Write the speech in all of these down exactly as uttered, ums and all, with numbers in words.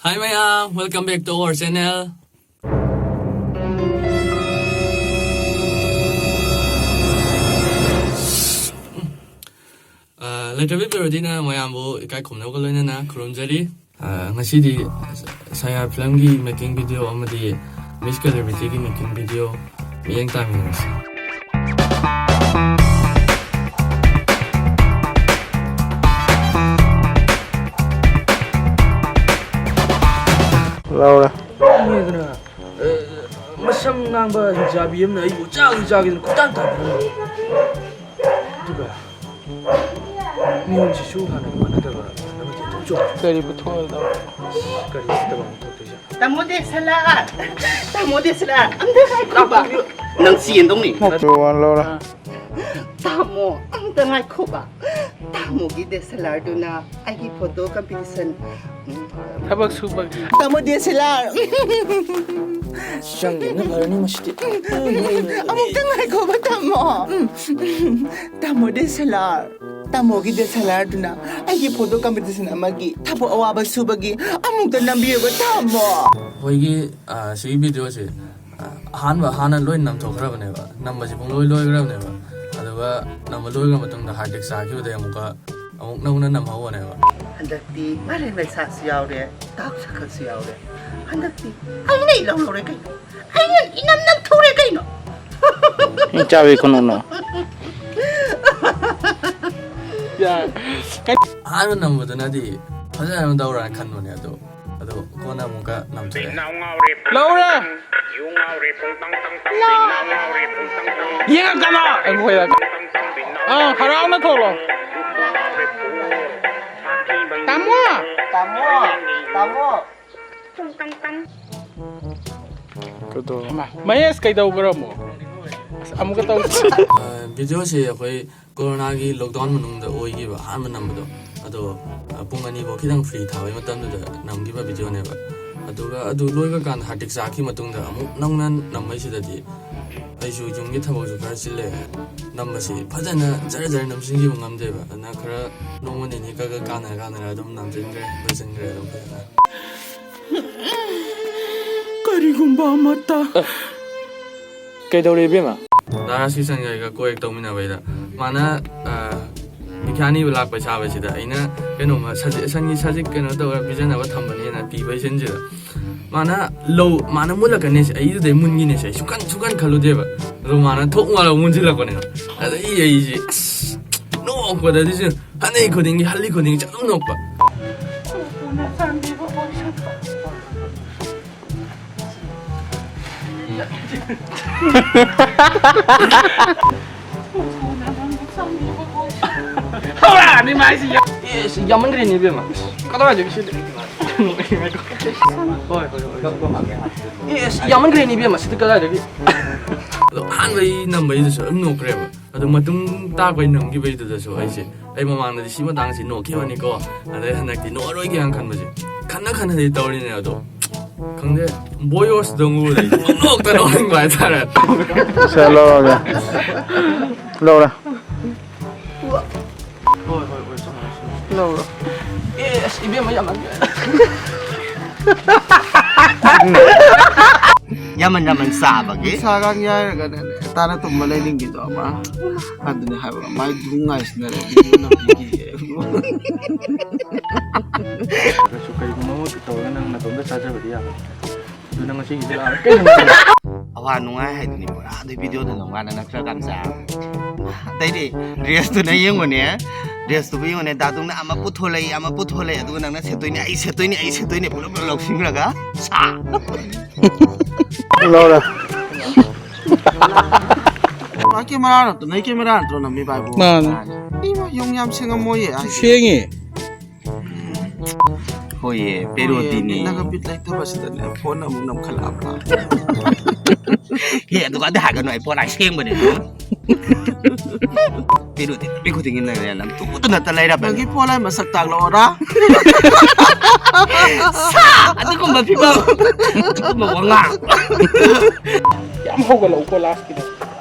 Hi ꯃꯌꯥꯝ, welcome back to our channel. ꯑ, ꯂꯩꯇ꯭ꯔꯕꯤ ꯄꯦꯔꯣꯗꯤꯅ ꯃꯌꯥꯝꯕꯨ ꯏꯀꯥꯏ ꯈꯨꯝꯅꯕꯒ ꯂꯣꯏꯅꯅ ꯈꯨꯔꯨꯝꯖꯔꯤ꯫ ꯑ, ꯉꯁꯤꯗꯤ ꯁꯌꯥ ꯐꯤꯂꯝꯒꯤ making video ꯑꯃꯗꯤ Miss Celebrityꯒꯤ making video ꯃꯤꯠꯌꯦꯡ ꯇꯥꯃꯤꯟꯅꯔꯁꯤ꯫ ꯂꯧꯔꯦ꯫ ꯃꯁꯝ ꯉꯥꯡꯕ ꯍꯤꯡꯆꯥꯕꯤ ꯑꯃꯅ ꯑꯩꯕꯨ ꯆꯥꯒꯦ ꯆꯥꯒꯦꯗꯅ ꯀꯣꯏꯇꯥꯟ ꯇꯥꯟꯅꯔꯝꯃꯤ꯫ ꯑꯗꯨꯒ ꯃꯤꯌꯣꯟꯁꯤꯁꯨ ꯍꯥꯟꯅꯒ ꯃꯥꯟꯅꯗꯕ ꯑꯃꯗꯤ ꯑꯗꯨꯝ ꯆꯣꯡꯉꯤ꯫ ꯀꯔꯤ ꯄꯨꯊꯣꯛꯑꯗꯕ? ꯀꯔꯤ ꯁꯤꯠꯇꯕ ꯑꯃ ꯊꯣꯛꯇꯣꯏꯁꯦ? ꯇꯥꯃꯣ ꯗꯦꯁꯂꯥ! ꯇꯥꯃꯣ ꯗꯦꯁꯂꯥ! ꯑꯝꯇ ꯉꯥꯏꯈꯣꯕ! ꯅꯪ ꯆꯦꯟꯗꯧꯅꯤ꯫ ꯅꯠꯇ꯭ꯔꯣ, ꯋꯥꯟ ꯂꯧꯔꯦ꯫ ꯇꯥꯃꯣ, ꯑꯝꯇ ꯉꯥꯏꯈꯣꯕ! ꯇꯥꯃꯣꯒꯤ ꯗꯦꯁꯂꯥꯔꯗꯨꯅ ꯑꯩꯒꯤ ꯐꯣꯇꯣ ꯀꯝꯄꯤꯇꯤꯁꯟ ꯊꯕꯛ ꯁꯨꯕꯒꯤ꯫ ꯇꯥꯃꯣ ꯗꯦꯁꯂꯥꯔ! ꯆꯪꯒꯦꯅ ꯐꯔꯅꯤ ꯃꯁꯤꯗꯤ꯫ ꯑꯃꯨꯛꯇ ꯉꯥꯏꯈꯣꯕ, ꯇꯥꯃꯣ! ꯇꯥꯃꯣ ꯗꯦꯁꯂꯥꯔ! ꯇꯥꯃꯣꯒꯤ ꯗꯦꯁꯂꯥꯔꯗꯨꯅ ꯑꯩꯒꯤ ꯐꯣꯇꯣ ꯀꯝꯄꯤꯇꯤꯁꯟ ꯑꯃꯒꯤ ꯊꯕꯛ ꯑꯋꯥꯕ ꯁꯨꯕꯒꯤ ꯑꯃꯨꯛꯇ ꯅꯝꯕꯤꯌꯨꯕ, ꯇꯥꯃꯣ! ꯑꯩꯈꯣꯏꯒꯤ, ꯑ, ꯁꯤꯒꯤ videoꯁꯦ, ꯑ, ꯑꯍꯥꯟꯕ ꯍꯥꯟꯅ ꯂꯣꯏ ꯅꯝꯊꯣꯛꯈ꯭ꯔꯕꯅꯦꯕ, ꯅꯝꯕꯁꯤ ꯄꯨꯡꯂꯣꯏ ꯂꯣꯏꯈ꯭ꯔꯕꯅꯦꯕ꯫ ꯑꯗꯨꯒ ꯅꯝꯕ ꯂꯣꯏꯈ꯭ꯔ ꯃꯇꯨꯡꯗ ꯍꯥꯔꯗꯤꯛ ꯆꯥꯈꯤꯕꯗꯩ ꯑꯃꯨꯛꯀ, ꯑꯃꯨꯛ ꯅꯧꯅ ꯅꯝꯍꯧꯕꯅꯦꯕ꯫ ꯍꯟꯗꯛꯇꯤ ꯃꯥꯂꯦꯝ ꯃꯩꯁꯥꯁꯨ ꯌꯥꯎꯔꯦ, ꯗꯥꯛ ꯁꯔꯀꯜꯁꯨ ꯌꯥꯎꯔꯦ꯫ ꯍꯟꯗꯛꯇꯤ ꯑꯩꯅ ꯏꯂꯧ ꯂꯧꯔꯦ ꯀꯩꯅꯣ, ꯑꯩꯅ ꯏꯅꯝ ꯅꯝꯊꯣꯛꯔꯦ ꯀꯩꯅꯣ꯫ ꯏꯆꯥꯕꯤ ꯈꯨꯅꯨꯡꯅ꯫ ꯌꯥ꯫ ꯑꯍꯥꯟꯕ ꯅꯝꯕꯗꯨꯅꯗꯤ ꯐꯖꯅ ꯇꯧꯔꯅ ꯈꯟꯕꯅꯦ ꯑꯗꯣ, ꯑꯗꯣ ꯀꯣꯟꯅ ꯑꯃꯨꯛꯀ ꯅꯝꯊꯣꯛꯑꯦ꯫ ꯂꯧꯔꯦ꯫ ꯌꯦꯡꯉꯛꯀꯅꯣ! ꯑꯩꯈꯣꯏꯗ꯫ ꯑꯥ, ꯍꯔꯥꯎꯅ ꯊꯣꯛꯂꯛꯑꯣ꯫ ꯇꯥꯃꯣ! ꯇꯥꯃꯣ! ꯇꯥꯃꯣ! ꯀꯩꯗꯧꯔꯕ? ꯃꯍꯦꯁ ꯀꯩꯗꯧꯈ꯭ꯔꯃꯣ? ꯑꯁ, ꯑꯃꯨꯛꯀ ꯇꯧꯁꯤ꯫ ꯑ, videoꯁꯦ ꯑꯩꯈꯣꯏ ꯀꯣꯔꯣꯅꯥꯒꯤ lockdown ꯃꯅꯨꯡꯗ ꯑꯣꯏꯈꯤꯕ ꯑꯍꯥꯟꯕ ꯅꯝꯕꯗꯣ꯫ ꯑꯗꯣ, ꯑ, ꯄꯨꯡ ꯑꯅꯤꯐꯥꯎ ꯈꯤꯇꯪ free ꯊꯥꯕꯒꯤ ꯃꯇꯝꯗꯨꯗ ꯅꯝꯈꯤꯕ videoꯅꯦꯕ꯫ ꯑꯗꯨꯒ ꯑꯗꯨ ꯂꯣꯏꯕ ꯀꯥꯟꯗ ꯍꯥꯔꯗꯤꯛ ꯆꯥꯈꯤ ꯃꯇꯨꯡꯗ ꯑꯃꯨꯛ ꯅꯧꯅ ꯅꯝꯕꯩꯁꯤꯗꯗꯤ ꯑꯩꯁꯨ ꯌꯨꯝꯒꯤ ꯊꯕꯛꯁꯨ ꯈꯔ ꯆꯤꯜꯂꯦ꯫ ꯅꯝꯕꯁꯤ ꯐꯖꯅ ꯖꯔ ꯖꯔ ꯅꯝꯁꯤꯟꯈꯤꯕ ꯉꯝꯗꯦꯕ꯫ ꯑꯗꯨꯅ ꯈꯔ ꯅꯣꯡꯃ ꯅꯤꯅꯤ ꯈꯔ ꯈꯔ ꯀꯥꯟꯅꯔ ꯀꯥꯟꯅꯔ ꯑꯗꯨꯝ ꯅꯝꯁꯤꯟꯈ꯭ꯔꯦ, ꯂꯣꯏꯁꯤꯟꯈ꯭ꯔꯦ ꯑꯗꯨꯝ ꯐꯖꯅ꯫ ꯀꯔꯤꯒꯨꯝꯕ ꯑꯃꯠꯇ꯫ ꯀꯩꯗꯧꯔꯦ, ꯏꯕꯦꯝꯃ? ꯗꯥ ꯔꯥꯖꯀꯤꯁꯟꯒ ꯑꯩꯒ ꯀꯣ-ꯑꯦꯛ ꯇꯧꯃꯤꯟꯅꯕꯩꯗ ꯃꯥꯅ, ꯑ, ꯄꯤꯈ꯭ꯌꯥ ꯅꯤꯕ ꯂꯥꯛꯄꯩ ꯁꯥꯕꯁꯤꯗ ꯑꯩꯅ ꯀꯩꯅꯣꯝꯃ ꯁꯖꯤ-, ꯁꯟꯒꯤ ꯁꯖꯤꯛ ꯀꯩꯅꯣ ꯇꯧꯔꯒ ꯄꯤꯖꯅꯕ ꯊꯝꯕꯅꯦꯅ ꯄꯤꯕꯩ ꯁꯤꯟꯁꯤꯗ ꯃꯥꯅ ꯂꯧ, ꯃꯥꯅ ꯃꯨꯜꯂꯛꯀꯅꯤꯁꯦ ꯑꯩꯗꯨꯗꯩ ꯃꯨꯟꯈꯤꯅꯤꯁꯦ ꯑꯩ ꯁꯨꯀꯟ, ꯁꯨꯀꯟ ꯈꯜꯂꯨꯗꯦꯕ꯫ ꯑꯗꯣ ꯃꯥꯅ ꯊꯣꯛ ꯃꯥꯜꯂꯒ ꯃꯨꯟꯁꯤꯜꯂꯛꯄꯅꯦꯕ꯫ ꯑꯗꯩ ꯑꯩꯁꯦ ꯑꯁ ꯅꯣꯛꯄꯗ ꯑꯗꯨꯁꯨ ꯍꯟꯅꯩ ꯈꯨꯗꯤꯡꯒꯤ, ꯍꯜꯂꯤ ꯈꯨꯗꯤꯡꯒꯤ ꯑꯗꯨꯝ ꯅꯣꯛꯄ꯫ ꯍꯧꯔꯛꯑꯅꯤ ꯃꯥꯏꯁꯤ꯫ ꯑꯦꯁ, ꯌꯥꯝꯃꯟꯈ꯭ꯔꯦꯅꯦ, ꯏꯕꯦꯝꯃ꯫ ꯀꯗꯥꯏꯗꯒꯤ ꯁꯤꯗꯤ? ꯍꯣꯏ, ꯍꯣꯏ, ꯍꯣꯏ꯫ ꯑꯦꯁ, ꯌꯥꯝꯃꯟꯈ꯭ꯔꯦꯅꯦ, ꯏꯕꯦꯝꯃ, ꯁꯤꯗꯤ ꯀꯗꯥꯏꯗꯒꯤ? ꯑꯗꯣ ꯑꯍꯥꯟꯕꯩ ꯅꯝꯕꯩꯗꯨꯁꯨ ꯑꯗꯨꯝ ꯅꯣꯛꯈ꯭ꯔꯦꯕ꯫ ꯑꯗꯣ ꯃꯇꯨꯡ ꯇꯥꯛꯄꯩ ꯅꯝꯈꯤꯕꯩꯗꯨꯗꯁꯨ ꯑꯩꯁꯦ, ꯑꯩ ꯃꯃꯥꯡꯗꯗꯤ ꯁꯤ ꯃꯇꯥꯡꯁꯤ ꯅꯣꯛꯈꯤꯕꯅꯤꯀꯣ, ꯑꯗꯩ ꯍꯟꯗꯛꯇꯤ ꯅꯣꯛꯑꯔꯣꯏꯒꯦꯅ ꯈꯟꯕꯁꯦ, ꯈꯟꯅ ꯈꯟꯅꯗꯤ ꯇꯧꯔꯤꯅꯦ꯫ ꯑꯗꯣ ꯈꯪꯗꯦ, ꯕꯣꯌꯣꯁꯇꯣ ꯎꯕꯗ ꯑꯩ ꯄꯪꯅꯣꯛꯇ ꯅꯣꯛꯅꯤꯡꯕ ꯍꯥꯏꯇꯥꯔꯦ꯫ ꯁꯦ, ꯂꯧꯔꯒꯦ꯫ ꯂꯧꯔꯦ꯫ ꯍꯣꯏ, ꯍꯣꯏ, ꯍꯣꯏ, ꯆꯪꯉꯣ, ꯆꯪꯉꯣ꯫ ꯂꯧꯔꯣ꯫ ꯑꯦ, ꯑꯁ, ꯏꯕꯦꯝꯃ, ꯌꯥꯝꯃꯟꯈ꯭ꯔꯦ꯫ ꯌꯥꯝꯃꯟ ꯌꯥꯝꯃꯟ ꯆꯥꯕꯒꯤ꯫ ꯁꯥꯒ ꯌꯥꯏꯔꯒꯅꯦ, ꯇꯥꯅ ꯇꯨꯝꯕ ꯂꯩꯅꯤꯡꯕꯤꯗꯣ ꯑꯃ꯫ ꯑꯗꯨꯅꯦ ꯍꯥꯏꯕ, ꯃꯥꯏ ꯙꯨꯡ ꯉꯥꯏꯁꯤꯅꯔꯦ, ꯅꯨꯄꯤꯒꯤ꯫ ꯑꯗꯨꯁꯨ ꯀꯔꯤꯒꯨꯝꯕ ꯑꯃ ꯇꯧꯔꯒ ꯅꯪ ꯅꯇꯣꯝꯇ ꯆꯥꯖꯕꯗꯤ ꯌꯥꯕ꯫ ꯑꯗꯨ ꯅꯪ ꯉꯁꯤꯒꯤꯗꯤ ꯂꯥꯛꯑꯔꯣꯏ꯫ ꯀꯩꯅꯣ? ꯑꯋꯥ ꯅꯨꯡꯉꯥꯏ ꯍꯥꯏꯗꯨꯅꯤ ꯄꯨꯔꯥ꯫ ꯑꯗꯨꯏ ꯚꯤꯗꯤꯑꯣꯗꯨ ꯅꯝꯀꯥꯟꯗ ꯅꯠꯇ꯭ꯔꯀꯥꯟ ꯆꯥ꯫ ꯑꯇꯩꯗꯤ ꯗ꯭ꯔꯦꯁꯇꯨꯅ ꯌꯦꯡꯉꯨꯅꯦ, ꯗ꯭ꯔꯦꯁꯇꯨꯕꯨ ꯌꯦꯡꯉꯨꯅꯦ꯫ ꯗꯥꯗꯨꯡꯅ ꯑꯃ ꯄꯨꯊꯣꯂꯛꯏ, ꯑꯃ ꯄꯨꯊꯣꯂꯛꯏ, ꯑꯗꯨꯒ ꯅꯪꯅ ꯁꯦꯠꯇꯣꯏꯅꯦ, ꯑꯩ ꯁꯦꯠꯇꯣꯏꯅꯦ, ꯑꯩ ꯁꯦꯠꯇꯣꯏꯅꯦ, ꯄꯨꯂꯞ ꯄꯨꯂꯞ ꯂꯧꯁꯤꯟꯈ꯭ꯔꯒ ꯁꯥ꯫ ꯂꯧꯔꯦ꯫ ꯃꯥ ꯀꯦꯃꯦꯔꯥ ꯅꯠꯇ꯭ꯔꯣ? ꯅꯪ ꯀꯦꯃꯦꯔꯥ ꯅꯠꯇ꯭ꯔꯣ ꯅꯝꯃꯤ ꯚꯥꯏꯕꯨ? ꯃꯥꯅꯦ꯫ ꯏꯃꯥ, ꯌꯨꯝ ꯌꯥꯝ ꯁꯦꯡꯉꯝꯃꯣꯏꯌꯦ ꯍꯥꯏꯁꯦ꯫ ꯁꯦꯡꯉꯦ꯫ ꯍꯣꯏꯌꯦ, ꯄꯦꯔꯣꯗꯤꯅꯤ꯫ ꯅꯪꯒ ꯕꯤꯠ ꯂꯩꯇꯕꯁꯤꯗꯅꯦ, ꯐꯣꯟ ꯑꯃꯨꯛ ꯅꯝꯈꯠꯂꯛꯑꯕ꯭ꯔꯥ? ꯍꯦ, ꯑꯗꯨꯒꯗꯤ ꯍꯥꯏꯒꯅꯨ, ꯑꯩ ꯐꯣꯟ ꯂꯥꯏ ꯁꯦꯡꯕꯅꯦ ꯑꯗꯨꯝ꯫ ꯄꯦꯔꯣꯗꯤ ꯅꯨꯃꯤꯠ ꯈꯨꯗꯤꯡꯒꯤ ꯅꯪꯅꯦ, ꯅꯪ ꯇꯨꯗ ꯅꯠꯇ ꯂꯩꯔꯕꯅꯦ꯫ ꯅꯪꯒꯤ ꯐꯣꯟ ꯂꯥꯏ ꯃꯁꯛ ꯇꯥꯛꯂꯛꯑꯣꯔꯥ? ꯁꯥ! ꯑꯗꯨꯒꯨꯝꯕ ꯐꯤꯕꯝ, ꯑꯗꯨꯒꯨꯝꯕ ꯋꯥꯉꯥꯡ꯫ ꯌꯥꯝ ꯍꯧꯒꯠꯂꯛꯎꯀꯣ ꯂꯥꯁꯀꯤꯗꯣ꯫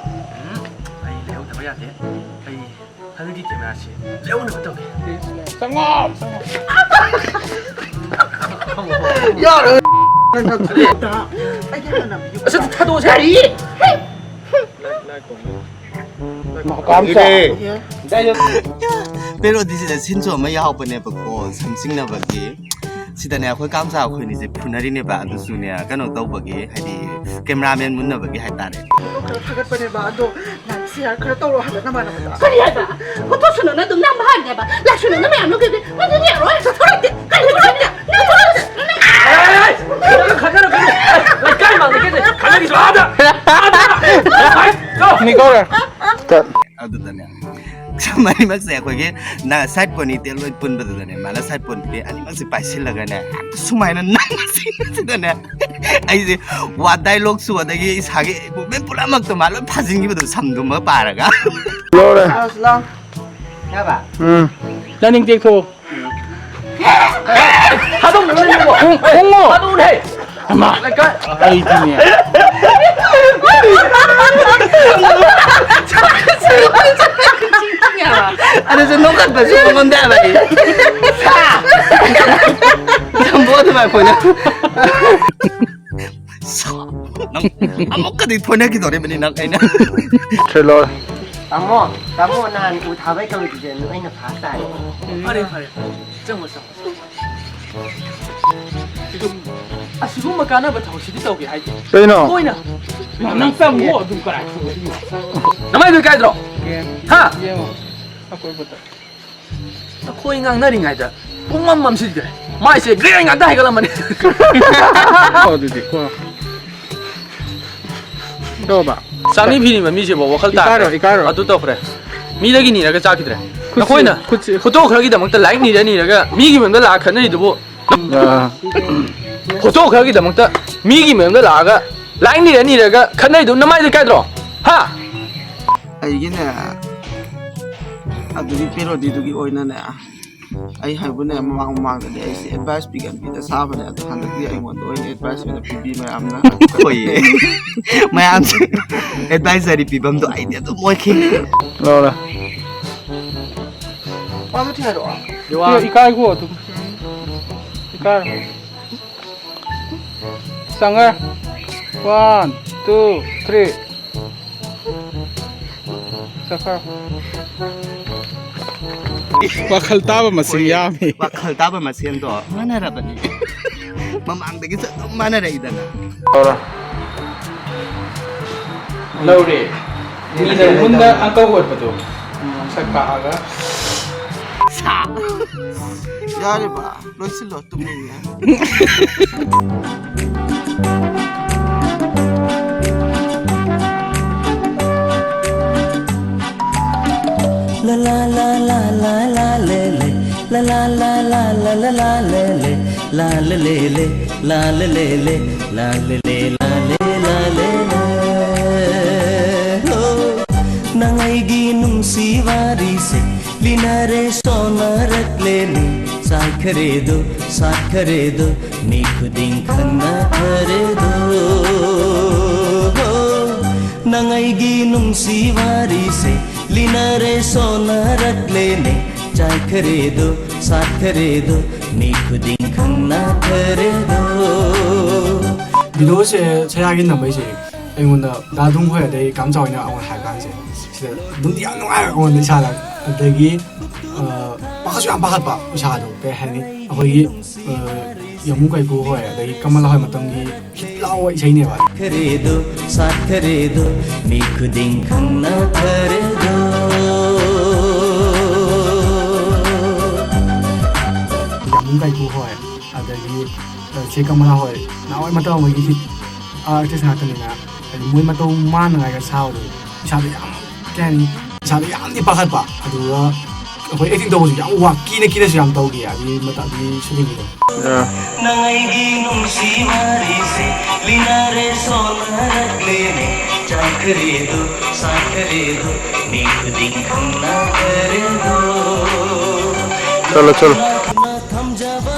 ꯎꯝ, ꯑꯩ ꯂꯩꯍꯧꯗꯕ ꯌꯥꯗꯦ꯫ ꯑꯩ ꯍꯟꯗꯛꯀꯤ ꯀꯦꯃꯦꯔꯥꯁꯤ ꯂꯩꯍꯧꯅꯕ ꯇꯧꯒꯦ꯫ ꯆꯪꯉꯣ! ꯆꯪꯉꯣ! ꯌꯥꯔꯣꯏ! ꯑꯁ, ꯊꯥꯗꯣꯛꯑꯁꯦ꯫ ꯀꯔꯤ? ꯃꯥ ꯀꯥꯝ ꯆꯥ꯫ ꯏꯔꯦ꯫ ꯄꯦꯔꯣꯗꯤꯁꯤꯗ ꯁꯤꯟꯁꯨ ꯑꯃ ꯌꯥꯎꯕꯅꯦꯕꯀꯣ, ꯁꯝ ꯁꯤꯡꯅꯕꯒꯤ꯫ ꯁꯤꯗꯅꯦ, ꯑꯩꯈꯣꯏ ꯀꯥꯝ ꯆꯥ ꯑꯩꯈꯣꯏꯅꯤꯁꯦ ꯐꯨꯅꯔꯤꯅꯦꯕ, ꯑꯗꯨꯁꯨꯅꯦ, ꯀꯩꯅꯣ ꯇꯧꯕꯒꯤ, ꯍꯥꯏꯗꯤ, ꯀꯦꯃꯦꯔꯥꯃꯦꯟ ꯃꯨꯟꯅꯕꯒꯤ ꯍꯥꯏꯇꯥꯔꯦ꯫ ꯈꯔ ꯊꯥꯒꯠꯄꯅꯦꯕ, ꯑꯗꯣ ꯂꯥꯏꯛ ꯁꯤꯌꯥꯔ ꯈꯔ ꯇꯧꯔꯣ ꯍꯥꯏꯕ ꯅꯃꯥꯟꯅꯕꯗ꯫ ꯀꯔꯤ ꯍꯥꯏꯕ? ꯐꯣꯇꯣ ꯁꯨꯅꯅ ꯑꯗꯨꯝ ꯅꯝꯕ ꯍꯥꯏꯕꯅꯦꯕ꯫ ꯂꯥꯏꯛ ꯁꯨꯅꯅ ꯃꯌꯥꯝ ꯂꯧꯒꯦꯗꯤ, ꯃꯗꯨꯗꯤ ꯌꯥꯔꯣꯏ꯫ ꯆꯠꯊꯣꯔꯛꯇꯦ꯫ ꯀꯔꯤ ꯆꯠꯊꯣꯔꯛꯇꯦ? ꯅꯪ ꯆꯠꯊꯣꯔꯛꯇꯦ꯫ ꯑꯦ, ꯈꯠꯅꯔꯛꯀꯅꯨ, ꯈꯠꯅꯔꯛꯀꯅꯨ꯫ ꯂꯩꯀꯥꯏ ꯃꯥꯡꯗ ꯀꯩꯗ ꯈꯠꯅꯈꯤꯁꯨ ꯑꯥꯗ, ꯑꯥꯗ꯫ ꯍꯥꯏ, ꯆꯣ꯫ ꯃꯤ ꯀꯧꯔꯦ꯫ ꯇꯠ꯫ ꯑꯗꯨꯗꯅꯦ꯫ ꯁꯝ ꯑꯅꯤꯃꯛꯁꯦ ꯑꯩꯈꯣꯏꯒꯤ ꯅ-, ꯁꯥꯏꯠ ꯄꯣꯅꯤ ꯇꯦꯜ ꯂꯣꯏ ꯄꯨꯟꯕꯗꯨꯗꯅꯦ, ꯃꯥꯅ ꯁꯥꯏꯠ ꯄꯣꯅꯤ ꯇꯦꯜ ꯑꯅꯤꯃꯛꯁꯦ ꯄꯥꯏꯁꯤꯜꯂꯒꯅꯦ, ꯁꯨꯃꯥꯏꯅ ꯅꯝꯕꯁꯤꯗꯅꯦ, ꯑꯩꯁꯦ ꯋꯥ ꯗꯥꯏꯂꯣꯛꯁꯨ ꯑꯗꯒꯤ ꯏꯁꯥꯒꯤ ꯃꯨꯞꯃꯦꯟ ꯄꯨꯝꯅꯃꯛꯇꯣ ꯃꯥ ꯂꯣꯏ ꯐꯥꯖꯤꯟꯈꯤꯕꯗꯣ ꯁꯝꯗꯨꯃ ꯄꯥꯔꯒ꯫ ꯂꯧꯔꯦ꯫ ꯂꯥꯎ, ꯂꯥꯎ꯫ ꯌꯥꯕ? ꯎꯝ꯫ ꯆꯥꯅꯤꯡ ꯇꯦꯛꯊꯣꯛꯑꯣ꯫ ꯊꯥꯗꯣꯛꯅꯕ ꯂꯩꯌꯦꯀꯣ꯫ ꯎꯝ, ꯎꯝ꯫ ꯊꯥꯗꯣꯛꯎꯅꯦ꯫ ꯑꯃ꯫ ꯂꯩꯀꯥꯏ꯫ ꯑꯩꯗꯤꯅꯦ꯫ ꯑꯗꯨꯁꯨ ꯅꯣꯛꯈꯠꯄꯁꯨ ꯃꯉꯣꯟꯗ ꯍꯥꯏꯕ ꯑꯩ꯫ ꯁꯝꯕꯨ ꯑꯗꯨꯃꯥꯏ ꯐꯣꯏꯅ꯫ ꯅꯪ ꯑꯃꯨꯛꯀꯗꯤ ꯐꯣꯏꯅꯈꯤꯗꯧꯔꯤꯕꯅꯤ ꯅꯪ ꯑꯩꯅ꯫ ꯇ꯭ꯔꯦꯂꯔ꯫ ꯇꯥꯃꯣ, ꯇꯥꯃꯣ, ꯅꯍꯥꯟ ꯎ ꯊꯥꯕꯩ ꯀꯃꯤꯇꯤꯁꯦ ꯑꯩꯅ ꯐꯥꯁ ꯇꯥꯔꯦ꯫ ꯐꯔꯦ, ꯐꯔꯦ꯫ ꯆꯪꯉꯣ, ꯆꯪꯉꯣ꯫ ꯑꯁꯤꯒꯨꯝꯕ ꯀꯥꯟꯅꯕ ꯊꯕꯛꯁꯤꯗꯤ ꯇꯧꯒꯦ ꯍꯥꯏꯗꯦ꯫ ꯀꯩꯅꯣ? ꯃꯣꯏꯅ ꯅꯪ ꯆꯪꯉꯣ, ꯑꯗꯨꯝ ꯀꯔꯥꯏ ꯊꯣꯛꯂꯛꯏꯅꯣ? ꯅꯃꯥꯏꯗꯨ ꯀꯥꯏꯗ꯭ꯔꯣ? ꯍꯥ? ꯌꯦꯡꯉꯣ, ꯑꯀꯣꯏꯕꯗ꯫ ꯑꯩꯈꯣꯏ ꯉꯥꯡꯅꯔꯤꯉꯩꯗ ꯄꯨꯡꯃꯝ ꯃꯝꯁꯤꯟꯈ꯭ꯔꯦ꯫ ꯃꯥꯏꯁꯦ ꯒ꯭ꯔꯦ ꯉꯥꯛꯇ ꯍꯥꯏꯒꯠꯂꯝꯃꯅꯤ꯫ ꯑꯣ, ꯑꯗꯨꯗꯤ ꯀꯣ꯫ ꯇꯧꯔꯕ? ꯆꯥꯛꯅꯤ ꯐꯤꯅꯤꯕ ꯃꯤꯁꯤꯕꯣ, ꯋꯥꯈꯜ ꯇꯥꯈ꯭ꯔꯦ꯫ ꯏꯀꯥꯏꯔꯣ, ꯏꯀꯥꯏꯔꯣ꯫ ꯑꯗꯨ ꯇꯧꯈ꯭ꯔꯦ꯫ ꯃꯤꯗꯒꯤ ꯅꯤꯔꯒ ꯆꯥꯈꯤꯗ꯭ꯔꯦ꯫ ꯈꯨꯠꯁꯤ, ꯅꯈꯣꯏꯅ ꯈꯨꯠꯁꯤ꯫ ꯐꯣꯇꯣ ꯈꯔꯒꯤꯗꯃꯛꯇ ꯂꯥꯏꯛ ꯅꯤꯔ ꯅꯤꯔꯒ ꯃꯤꯒꯤ ꯃꯌꯨꯝꯗ ꯂꯥꯛꯑ ꯈꯠꯅꯔꯤꯗꯨꯕꯨ꯫ ꯑꯥ꯫ ꯐꯣꯇꯣ ꯈꯔꯒꯤꯗꯃꯛꯇ ꯃꯤꯒꯤ ꯃꯌꯨꯝꯗ ꯂꯥꯛꯑꯒ ꯂꯥꯏꯛ ꯅꯤꯔ ꯅꯤꯔꯒ ꯈꯠꯅꯔꯤꯗꯨ ꯅꯃꯥꯏꯗ ꯀꯥꯏꯗ꯭ꯔꯣ? ꯍꯥ? ꯑꯩꯒꯤꯅꯦ, ꯑꯗꯨꯒꯤ ꯄꯦꯔꯣꯗꯤꯗꯨꯒꯤ ꯑꯣꯏꯅꯅꯦ, ꯑꯩ ꯍꯥꯏꯕꯨꯅꯦ, ꯃꯃꯥꯡ ꯃꯃꯥꯡꯗꯗꯤ ꯑꯩꯁꯦ ꯑꯦꯗꯚꯥꯏꯁ ꯄꯤꯒꯟꯕꯤꯗ ꯁꯥꯕꯅꯦ, ꯑꯗꯣ ꯍꯟꯗꯛꯇꯤ ꯑꯩꯉꯣꯟꯗ ꯑꯣꯏꯅ ꯑꯦꯗꯚꯥꯏꯁ ꯑꯣꯏꯅ ꯄꯤꯕꯤ ꯃꯌꯥꯝꯅ꯫ ꯍꯣꯏꯌꯦ꯫ ꯃꯌꯥꯝꯁꯦ ꯑꯦꯗꯚꯥꯏꯖꯔꯤ ꯄꯤꯐꯝꯗꯣ ꯑꯩꯗꯤ ꯑꯗꯨꯝ ꯑꯣꯏꯈꯤ꯫ ꯂꯧꯔꯦ꯫ ꯋꯥ ꯑꯃ ꯊꯤꯅꯔꯛꯑꯣ꯫ ꯏꯀꯥꯏꯒꯣ ꯑꯗꯨꯝ꯫ ꯏꯀꯥꯏ꯫ ꯆꯪꯉꯦ꯫ One, two, three. ꯆꯠꯈ꯭ꯔꯣ꯫ ꯋꯥꯈꯜ ꯇꯥꯕ ꯃꯁꯤꯡ ꯌꯥꯝꯃꯤ꯫ ꯋꯥꯈꯜ ꯇꯥꯕ ꯃꯁꯦꯟꯗꯣ ꯃꯥꯟꯅꯔꯕꯅꯤ꯫ ꯃꯃꯥꯡꯗꯒꯤꯁꯨ ꯑꯗꯨꯝ ꯃꯥꯟꯅꯔꯛꯏꯗꯅ꯫ ꯂꯧꯔꯦ꯫ ꯃꯤꯅ ꯃꯨꯟꯅ ꯑꯪꯀ ꯍꯣꯠꯄꯗꯣ꯫ ꯁꯛ ꯀꯥꯛꯑꯒ꯫ ꯁꯥ꯫ ꯌꯥꯔꯦꯕ꯫ ꯂꯣꯏꯁꯤꯜꯂꯣ, ꯇꯨꯝꯅꯤꯡꯉꯦ꯫ La la la la la la le le. La la la la la la la le le. La le le le. La le le le. La le le la le la le le. Oh, ꯅꯪ ꯑꯩꯒꯤ ꯅꯨꯡꯁꯤ ꯋꯥꯔꯤꯁꯦ ꯂꯤꯅꯔꯦ ꯁꯣꯟꯅꯔꯛꯂꯦꯅꯦ꯫ ꯆꯥꯏꯈꯔꯦꯗꯣ, ꯁꯥꯠꯈꯔꯦꯗꯣ, ꯃꯤ ꯈꯨꯗꯤꯡ ꯈꯪꯅꯈꯔꯦꯗꯣ꯫ ꯅꯪ ꯑꯩꯒꯤ ꯅꯨꯡꯁꯤ ꯋꯥꯔꯤꯁꯦ ꯂꯤꯅꯔꯦ ꯁꯣꯟꯅꯔꯛꯂꯦꯅꯦ꯫ ꯆꯥꯏꯈꯔꯦꯗꯣ, ꯁꯥꯠꯈꯔꯦꯗꯣ, ꯃꯤ ꯈꯨꯗꯤꯡ ꯈꯪꯅꯈꯔꯦꯗꯣ꯫ ꯚꯤꯗꯤꯑꯣꯁꯦ ꯁꯌꯥꯒꯤ ꯅꯝꯕꯩꯁꯦ ꯑꯩꯉꯣꯟꯗ ꯗꯥ ꯙꯨꯝ ꯍꯣꯏ ꯑꯗꯩ ꯀꯥꯝ ꯆꯥꯎ ꯍꯣꯏꯅ ꯑꯩꯉꯣꯟꯗ ꯍꯥꯏꯕ ꯀꯥꯟꯁꯦ ꯁꯤꯗ ꯑꯗꯨꯝꯗꯤ ꯌꯥꯝ ꯅꯨꯡꯉꯥꯏꯕ ꯑꯩꯉꯣꯟꯗ ꯏꯁꯥꯗ꯫ ꯑꯗꯒꯤ, ꯑ, ꯄꯥꯈꯠꯁꯨ ꯌꯥꯝ ꯄꯥꯈꯠꯄ ꯏꯁꯥꯗꯣ, ꯀꯩ ꯍꯥꯏꯅꯤ, ꯑꯩꯈꯣꯏꯒꯤ, ꯑ, ꯌꯥꯝꯕꯨꯡ ꯀꯥꯏꯀꯨ ꯍꯣꯏ ꯑꯗꯒꯤ ꯀꯃꯂꯥ ꯍꯣꯏ ꯃꯇꯝꯒꯤ ꯍꯤꯠ ꯂꯥꯎꯕ ꯏꯁꯩꯅꯦꯕ꯫ ꯈꯔꯦꯗꯣ, ꯁꯥꯠꯈꯔꯦꯗꯣ, ꯃꯤ ꯈꯨꯗꯤꯡ ꯈꯪꯅꯈꯔꯦꯗꯣ꯫ ꯌꯥꯝꯕꯨꯡ ꯀꯥꯏꯀꯨ ꯍꯣꯏ ꯑꯗꯒꯤ, ꯑ, ꯆꯦ ꯀꯃꯂꯥ ꯍꯣꯏ ꯅꯍꯥꯟꯋꯥꯏ ꯃꯇꯝ ꯑꯃꯒꯤ ꯍꯤꯠ ꯑꯥꯔꯇꯤꯁ ꯉꯥꯛꯇꯅꯤꯅ, ꯍꯥꯏꯗꯤ ꯃꯣꯏ ꯃꯇꯧ ꯃꯥꯟꯅꯉꯥꯏꯒ ꯁꯥꯕꯗꯣ ꯏꯁꯥꯗ ꯌꯥꯝ, ꯀꯩ ꯍꯥꯏꯅꯤ, ꯏꯁꯥꯗ ꯌꯥꯝꯗꯤ ꯄꯥꯈꯠꯄ꯫ ꯑꯗꯨꯒ ꯑꯩꯈꯣꯏ ꯑꯦꯛꯇꯤꯡ ꯇꯧꯕꯁꯨ ꯌꯥꯝ ꯋꯥ-, ꯀꯤꯅ ꯀꯤꯅꯁꯨ ꯌꯥꯝ ꯇꯧꯈꯤ ꯑꯗꯨꯒꯤ ꯃꯇꯝ, ꯑꯗꯨꯒꯤ ꯁꯨꯇꯤꯡꯒꯤꯗꯣ꯫ ꯅꯪ ꯑꯩꯒꯤ ꯅꯨꯡꯁꯤ ꯋꯥꯔꯤꯁꯦ ꯂꯤꯅꯔꯦ ꯁꯣꯟꯅꯔꯛꯂꯦꯅꯦ꯫ ꯆꯥꯏꯈꯔꯦꯗꯣ, ꯁꯥꯠꯈꯔꯦꯗꯣ, ꯃꯤ ꯈꯨꯗꯤꯡ ꯈꯪꯅꯈꯔꯦꯗꯣ꯫ ꯆꯠꯂꯣ, ꯆꯠꯂꯣ꯫ ꯊꯝꯖꯕ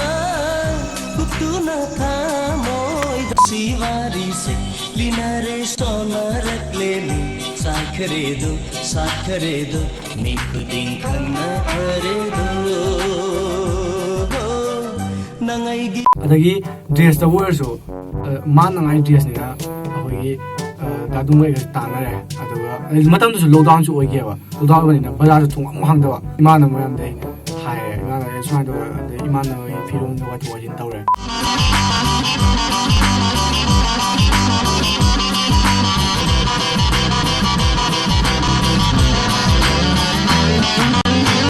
ꯀꯨꯞꯇꯨꯅ ꯊꯝꯃꯣꯏꯗ ꯁꯤ ꯋꯥꯔꯤꯁꯦ ꯂꯤꯅꯔꯦ ꯁꯣꯟꯅꯔꯛꯂꯦꯅꯦ꯫ ꯆꯥꯏꯈꯔꯦꯗꯣ, ꯁꯥꯠꯈꯔꯦꯗꯣ, ꯃꯤ ꯈꯨꯗꯤꯡ ꯈꯪꯅꯈꯔꯦꯗꯣ꯫ ꯑꯗꯒꯤ ꯗ꯭ꯔꯦꯁꯇꯕꯨ ꯑꯣꯏꯔꯁꯨ, ꯑ, ꯃꯥꯟꯅꯉꯥꯏ ꯗ꯭ꯔꯦꯁꯅꯤꯅ ꯑꯩꯈꯣꯏꯒꯤ, ꯑ, ꯗꯥꯗꯨꯡꯒ ꯑꯩꯒꯁꯨ ꯇꯥꯟꯅꯔꯦ꯫ ꯑꯗꯨꯒ ꯑꯗꯩ ꯃꯇꯝꯗꯨꯁꯨ ꯂꯣꯛꯗꯥꯎꯟꯁꯨ ꯑꯣꯏꯈꯤꯑꯕ꯫ ꯂꯣꯛꯗꯥꯎꯟ ꯑꯣꯏꯕꯅꯤꯅ ꯕꯖꯥꯔꯁꯨ ꯊꯣꯡ ꯑꯃꯨꯛ ꯍꯥꯡꯗꯕ꯫ ꯏꯃꯥꯟꯅꯕ ꯃꯌꯥꯝꯗꯩ ꯍꯥꯏꯔꯦ, ꯏꯃꯥꯟꯅꯕ ꯁꯨꯃꯥꯏꯅ ꯇꯧꯔꯦ, ꯑꯗꯩ ꯏꯃꯥꯟꯅꯕꯒꯤ ꯐꯤꯔꯣꯟꯗꯣ ꯋꯥꯏꯊꯣꯛ ꯋꯥꯏꯁꯤꯟ ꯇꯧꯔꯦ꯫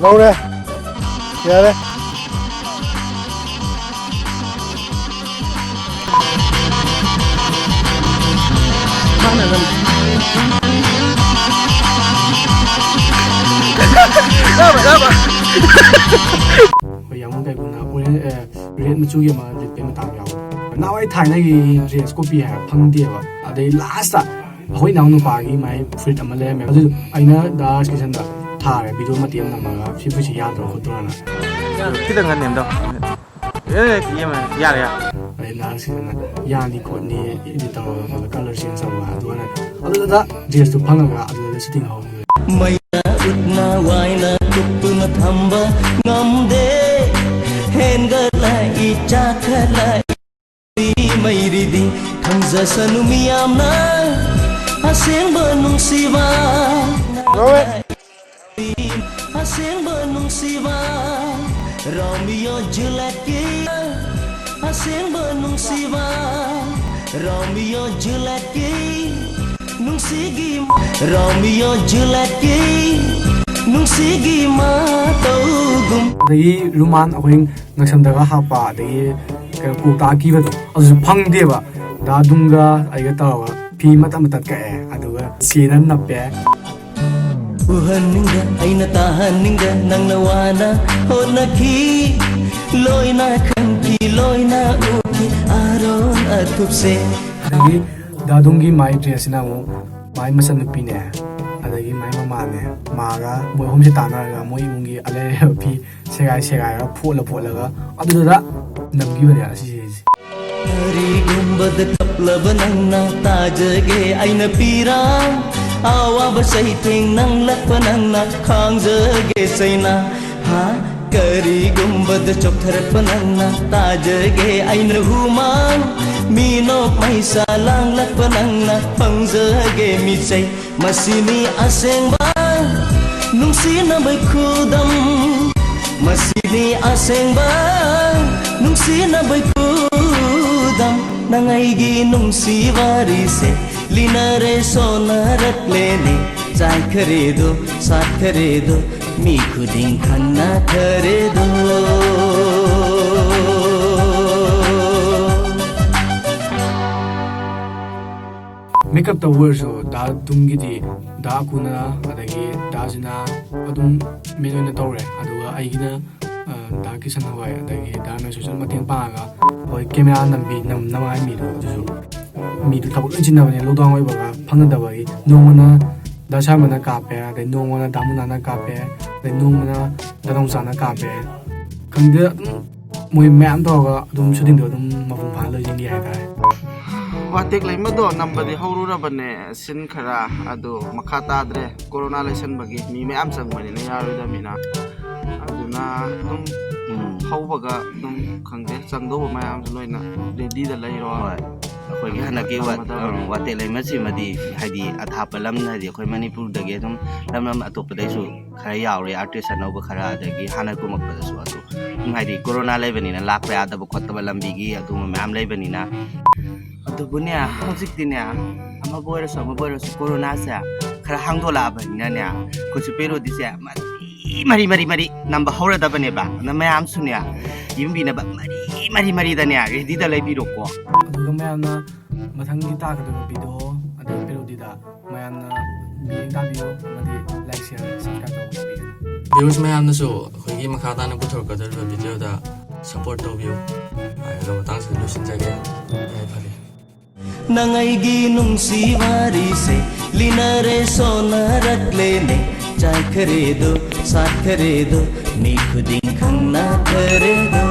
ꯂꯧꯔꯦ꯫ ꯌꯥꯔꯦ꯫ ꯑꯩꯈꯣꯏ ꯌꯥꯝꯕꯨꯡ ꯀꯩꯕꯨꯡꯅ ꯑꯣꯔꯦꯟ-, ꯑꯦ, ꯔꯦꯗ ꯃꯆꯨꯒꯤ ꯑꯃ ꯂꯤꯠꯄꯩ ꯃꯇꯥꯡ ꯌꯥꯎꯋꯦ꯫ ꯅꯍꯥꯟꯋꯥꯏ ꯊꯥꯏꯅꯒꯤ ꯗ꯭ꯔꯦꯁ ꯀꯣꯄꯤ ꯍꯥꯏꯔ ꯐꯪꯗꯦꯕ꯫ ꯑꯗꯩ ꯂꯥꯁꯇ ꯑꯩꯈꯣꯏ ꯏꯅꯥꯎ ꯅꯨꯄꯥꯒꯤ ꯃꯥꯏ ꯐꯨꯔꯤꯠ ꯑꯃ ꯂꯩꯔꯝꯃꯦ꯫ ꯑꯗꯨ ꯑꯩꯅ ꯗꯥ ꯔꯥꯖꯀꯤꯁꯟꯗ ꯊꯥꯔꯦ, ꯚꯤꯗꯤꯑꯣ ꯃꯇꯦꯛ ꯑꯃ ꯅꯝꯃꯒ, "ꯁꯤ ꯐꯨꯔꯤꯠꯁꯤ ꯌꯥꯗ꯭ꯔꯣ ꯈꯣꯠꯇ꯭ꯔꯣꯅ?" ꯈꯤꯇꯪ ꯉꯟꯅꯦꯝꯗꯣ꯫ ꯑꯦ, ꯌꯦꯡꯉꯣ, ꯌꯥꯔꯦ, ꯌꯥꯔꯦ꯫ ꯑꯗꯩ ꯂꯥꯁꯁꯤꯗꯅ ꯌꯥꯅꯤ ꯈꯣꯠꯅꯤ, ꯏꯗꯤꯠ ꯇꯧꯔꯒ ꯈꯣꯠꯂꯒ ꯀꯂꯔ ꯆꯦꯟꯖ ꯇꯧꯔꯒ ꯑꯗꯨꯒ ꯑꯗꯨꯗ ꯗ꯭ꯔꯦꯁꯇꯨ ꯐꯪꯉꯒ ꯑꯗꯨꯗ ꯁꯨꯇꯤꯡ ꯍꯧꯔꯦ꯫ ꯃꯩꯅ ꯎꯠꯅ ꯋꯥꯏꯅ ꯀꯨꯞꯇꯨꯅ ꯊꯝꯕ ꯉꯝꯗꯦ꯫ ꯍꯦꯟꯒꯠꯂꯛꯏ, ꯆꯥꯈꯠꯂꯛꯏ ꯃꯩꯔꯤꯗꯤ꯫ ꯈꯪꯖꯁꯅꯨ ꯃꯤꯌꯥꯝꯅ ꯑꯁꯦꯡꯕ ꯅꯨꯡꯁꯤꯕ꯫ ꯂꯧꯔꯦ꯫ ꯑꯁꯦꯡꯕ ꯅꯨꯡꯁꯤꯕ, ꯔꯣꯃꯤꯌꯣ ꯖꯨꯂꯦꯠꯀꯤ꯫ ꯑꯁꯦꯡꯕ ꯅꯨꯡꯁꯤꯕ, ꯔꯣꯃꯤꯌꯣ ꯖꯨꯂꯦꯠꯀꯤ꯫ ꯅꯨꯡꯁꯤꯒꯤ, ꯔꯣꯃꯤꯌꯣ ꯖꯨꯂꯦꯠꯀꯤ꯫ ꯅꯨꯡꯁꯤꯒꯤ ꯃꯇꯧꯒꯨꯝ꯫ ꯑꯗꯒꯤ ꯔꯨꯃꯥꯟ ꯑꯩꯈꯣꯏ ꯉꯛꯁꯝꯗꯒ ꯍꯥꯞꯄ, ꯑꯗꯒꯤ ꯀꯩꯅꯣ ꯀꯣꯛꯇ ꯑꯀꯤꯕꯗꯣ, ꯑꯗꯨꯁꯨ ꯐꯪꯗꯦꯕ꯫ ꯗꯥ ꯗꯨꯡꯒ ꯑꯩꯒ ꯇꯧꯔꯒ ꯐꯤ ꯃꯇꯠ ꯃꯇꯠ ꯀꯛꯑꯦ, ꯑꯗꯨꯒ ꯆꯦꯅ ꯅꯞꯄꯦ꯫ ꯎꯍꯟꯅꯤꯡꯗ ꯑꯩꯅ ꯇꯥꯍꯟꯅꯤꯡꯗ ꯅꯪꯅ ꯋꯥꯅ ꯍꯣꯠꯅꯈꯤ, ꯂꯣꯏꯅ ꯈꯪꯈꯤ, ꯂꯣꯏꯅ ꯎꯈꯤ ꯑꯥꯔꯣꯟ ꯑꯊꯨꯞꯁꯦ꯫ ꯑꯗꯒꯤ ꯗꯥꯗꯨꯡꯒꯤ ꯃꯥꯏ ꯗ꯭ꯔꯦꯁꯁꯤꯅ ꯑꯃꯨꯛ ꯃꯥꯏ ꯃꯆꯟꯅꯨꯄꯤꯅꯦ, ꯑꯗꯒꯤ ꯃꯥꯏ ꯃꯃꯥꯅꯦ, ꯃꯥꯒ ꯃꯣꯏ ꯑꯍꯨꯝꯁꯦ ꯇꯥꯟꯅꯔꯒ ꯃꯣꯏ ꯏꯃꯨꯡꯒꯤ ꯑꯂꯩ ꯑꯂꯩꯕ ꯐꯤ ꯁꯦꯒꯥꯏ ꯁꯦꯒꯥꯏꯔꯒ ꯐꯣꯠꯂ ꯐꯣꯠꯂꯒ ꯑꯗꯨꯗꯨꯗ ꯅꯝꯈꯤꯕꯅꯦ ꯑꯁꯤꯁꯦ꯫ ꯀꯔꯤꯒꯨꯝꯕꯗ ꯀꯞꯂꯕ ꯅꯪꯅ ꯇꯥꯖꯒꯦ ꯑꯩꯅ ꯄꯤꯔꯥ, ꯑꯋꯥꯕ ꯆꯩꯊꯦꯡ ꯅꯪꯂꯛꯄ ꯅꯪꯅ ꯈꯥꯡꯖꯒꯦ ꯆꯩꯅꯥ꯫ ꯍꯥ? ꯀꯔꯤꯒꯨꯝꯕꯗ ꯆꯣꯛꯊꯔꯛꯄ ꯅꯪꯅ ꯇꯥꯖꯒꯦ ꯑꯩꯅ ꯍꯨꯃꯥꯡ, ꯃꯤꯅꯣꯛ ꯃꯩꯁꯥ ꯂꯥꯡꯂꯛꯄ ꯅꯪꯅ ꯐꯪꯖꯒꯦ ꯃꯤꯆꯩ꯫ ꯃꯁꯤꯅꯤ ꯑꯁꯦꯡꯕ ꯅꯨꯡꯁꯤꯅꯕꯩ ꯈꯨꯗꯝ, ꯃꯁꯤꯅꯤ ꯑꯁꯦꯡꯕ ꯅꯨꯡꯁꯤꯅꯕꯩ ꯈꯨꯗꯝ꯫ ꯅꯪ ꯑꯩꯒꯤ ꯅꯨꯡꯁꯤ ꯋꯥꯔꯤꯁꯦ ꯂꯤꯅꯔꯦ ꯁꯣꯟꯅꯔꯛꯂꯦꯅꯦ, ꯆꯥꯏꯈꯔꯦꯗꯣ ꯁꯥꯠꯈꯔꯦꯗꯣ, ꯃꯤ ꯈꯨꯗꯤꯡ ꯈꯪꯅꯈꯔꯦꯗꯣ꯫ ꯃꯦꯀꯞꯇ ꯑꯣꯏꯔꯁꯨ ꯗꯥ ꯇꯨꯡꯒꯤꯗꯤ ꯗꯥ ꯑꯀꯨꯅ ꯑꯗꯒꯤ ꯗꯥ ꯖꯤꯅꯥ ꯑꯗꯨꯝ ꯃꯦꯟ ꯑꯣꯏꯅ ꯇꯧꯔꯦ꯫ ꯑꯗꯨꯒ ꯑꯩꯒꯤꯅ ꯗꯥ ꯀꯤꯁꯟ ꯍꯣꯏ ꯑꯗꯒꯤ ꯗꯥ ꯃꯦꯁꯨꯁꯨ ꯃꯇꯦꯡ ꯄꯥꯡꯉꯒ ꯑꯩꯈꯣꯏ ꯀꯦꯃꯦꯔꯥ ꯅꯝꯕꯤ ꯅꯝꯅꯉꯥꯏ ꯃꯤꯗꯣ ꯑꯗꯨꯁꯨ ꯃꯤꯗꯨ ꯊꯕꯛ ꯂꯣꯏ ꯆꯤꯟꯅꯕꯅꯦ, ꯂꯣꯛꯗꯥꯎꯟ ꯑꯣꯏꯕꯒ ꯐꯪꯅꯗꯕꯒꯤ꯫ ꯅꯣꯡꯃꯅ ꯗꯥ ꯁꯔꯃꯅ ꯀꯥꯞꯄꯦ, ꯑꯗꯩ ꯅꯣꯡꯃꯅ ꯗꯥ ꯃꯨꯅꯥꯅ ꯀꯥꯞꯄꯦ, ꯑꯗꯩ ꯅꯣꯡꯃꯅ ꯗꯥ ꯅꯥꯎꯆꯥꯅ ꯀꯥꯞꯄꯦ꯫ ꯈꯪꯗꯦ, ꯑꯗꯨꯝ ꯃꯣꯏ ꯃꯌꯥꯝ ꯇꯧꯔꯒ ꯑꯗꯨꯝ ꯁꯨꯇꯤꯡꯗꯣ ꯑꯗꯨꯝ ꯃꯄꯨꯡ ꯐꯥꯅ ꯂꯣꯏꯁꯤꯟꯈꯤ ꯍꯥꯏꯇꯥꯔꯦ꯫ ꯋꯥꯇꯦꯛ ꯂꯩꯃꯗꯣ ꯅꯝꯕꯗꯤ ꯍꯧꯔꯨꯔꯕꯅꯦ, ꯁꯤꯟ ꯈꯔ ꯑꯗꯨ ꯃꯈꯥ ꯇꯥꯗ꯭ꯔꯦ꯫ ꯀꯣꯔꯣꯅꯥ ꯂꯩꯁꯟꯕꯒꯤ ꯃꯤ ꯃꯌꯥꯝ ꯆꯪꯕꯅꯤꯅ ꯌꯥꯔꯣꯏꯗꯕꯅꯤꯅ, ꯑꯗꯨꯅ ꯑꯗꯨꯝ ꯍꯧꯕꯒ ꯑꯗꯨꯝ ꯈꯪꯗꯦ, ꯆꯪꯗꯧꯕ ꯃꯌꯥꯝꯁꯨ ꯂꯣꯏꯅ ꯔꯦꯗꯤꯗ ꯂꯩꯔꯣ꯫ ꯍꯣꯏ, ꯑꯩꯈꯣꯏꯒꯤ ꯍꯟꯗꯛꯀꯤ ꯋꯥ- ꯑ, ꯋꯥꯇꯦꯛ ꯂꯩꯃꯁꯤꯃꯗꯤ ꯍꯥꯏꯗꯤ ꯑꯊꯥꯞꯄ ꯂꯝ, ꯍꯥꯏꯗꯤ ꯑꯩꯈꯣꯏ ꯃꯅꯤꯄꯨꯔꯗꯒꯤ ꯑꯗꯨꯝ ꯂꯝ ꯂꯝ ꯑꯇꯣꯞꯄꯗꯩꯁꯨ ꯈꯔ ꯌꯥꯎꯔꯤ, ꯑꯥꯔꯇꯤꯁ ꯑꯅꯧꯕ ꯈꯔ, ꯑꯗꯒꯤ ꯍꯥꯟꯅ ꯀꯨꯝꯃꯛꯄꯗꯁꯨ ꯑꯗꯨ ꯑꯗꯨꯝ ꯍꯥꯏꯗꯤ ꯀꯣꯔꯣꯅꯥ ꯂꯩꯕꯅꯤꯅ ꯂꯥꯛꯄ ꯌꯥꯗꯕ ꯈꯣꯠꯇꯕ ꯂꯝꯕꯤꯒꯤ ꯑꯗꯨꯒꯨꯝꯕ ꯃꯌꯥꯝ ꯂꯩꯕꯅꯤꯅ꯫ ꯑꯗꯨꯕꯨꯅꯦ, ꯍꯧꯖꯤꯛꯇꯤꯅꯦ, ꯑꯃꯕꯨ ꯑꯣꯏꯔꯁꯨ ꯑꯃꯕꯨ ꯑꯣꯏꯔꯁꯨ ꯀꯣꯔꯣꯅꯥꯁꯦ ꯈꯔ ꯍꯥꯡꯗꯣꯛꯂꯛꯑꯕꯅꯤꯅꯅꯦ, ꯑꯩꯈꯣꯏꯁꯨ ꯄꯦꯔꯣꯗꯤꯁꯦ ꯃꯔꯤ ꯃꯔꯤ ꯃꯔꯤ ꯃꯔꯤ ꯅꯝꯕ ꯍꯧꯔꯗꯕꯅꯦꯕ꯫ ꯑꯗꯨꯅ ꯃꯌꯥꯝꯁꯨꯅꯦ, ꯌꯨꯝꯕꯤꯅꯕ ꯃꯔꯤ ꯃꯔꯤ ꯃꯔꯤꯗꯅꯦ ꯔꯦꯗꯤꯗ ꯂꯩꯕꯤꯔꯣꯀꯣ꯫ ꯑꯗꯨꯒ ꯃꯌꯥꯝꯅ ꯃꯊꯪꯒꯤ ꯇꯥꯒꯗꯧꯕ ꯚꯤꯗꯤꯑꯣ ꯑꯗꯩ ꯄꯦꯔꯣꯗꯤꯗ ꯃꯌꯥꯝꯅ ꯃꯤꯠꯌꯦꯡ ꯇꯥꯕꯤꯌꯨ ꯑꯃꯗꯤ ꯂꯥꯏꯛ, ꯁꯤꯌꯥꯔ, ꯁꯕꯁꯀ꯭ꯔꯥꯏꯕ ꯇꯧꯕ ꯇꯧꯕꯤꯒꯅꯨ꯫ ꯚ꯭ꯌꯨꯋꯔꯁ ꯃꯌꯥꯝꯅꯁꯨ ꯑꯩꯈꯣꯏꯒꯤ ꯃꯈꯥ ꯇꯥꯅ ꯄꯨꯊꯣꯔꯛꯀꯗꯧꯔꯤꯕ ꯚꯤꯗꯤꯑꯣꯗ ꯁꯞꯄꯣꯔꯠ ꯇꯧꯕꯤꯌꯨ ꯍꯥꯏꯔꯒ ꯃꯇꯥꯡꯁꯤꯗ ꯂꯣꯏꯁꯤꯟꯖꯒꯦ꯫ ꯌꯥꯏꯐꯔꯦ꯫ ꯅꯪ ꯑꯩꯒꯤ ꯅꯨꯡꯁꯤ ꯋꯥꯔꯤꯁꯦ ꯂꯤꯅꯔꯦ ꯁꯣꯟꯅꯔꯛꯂꯦꯅꯦ, ꯆꯥꯏꯈꯔꯦꯗꯣ ꯁꯥꯠꯈꯔꯦꯗꯣ, ꯃꯤ ꯈꯨꯗꯤꯡ ꯈꯪꯅꯈꯔꯦꯗꯣ꯫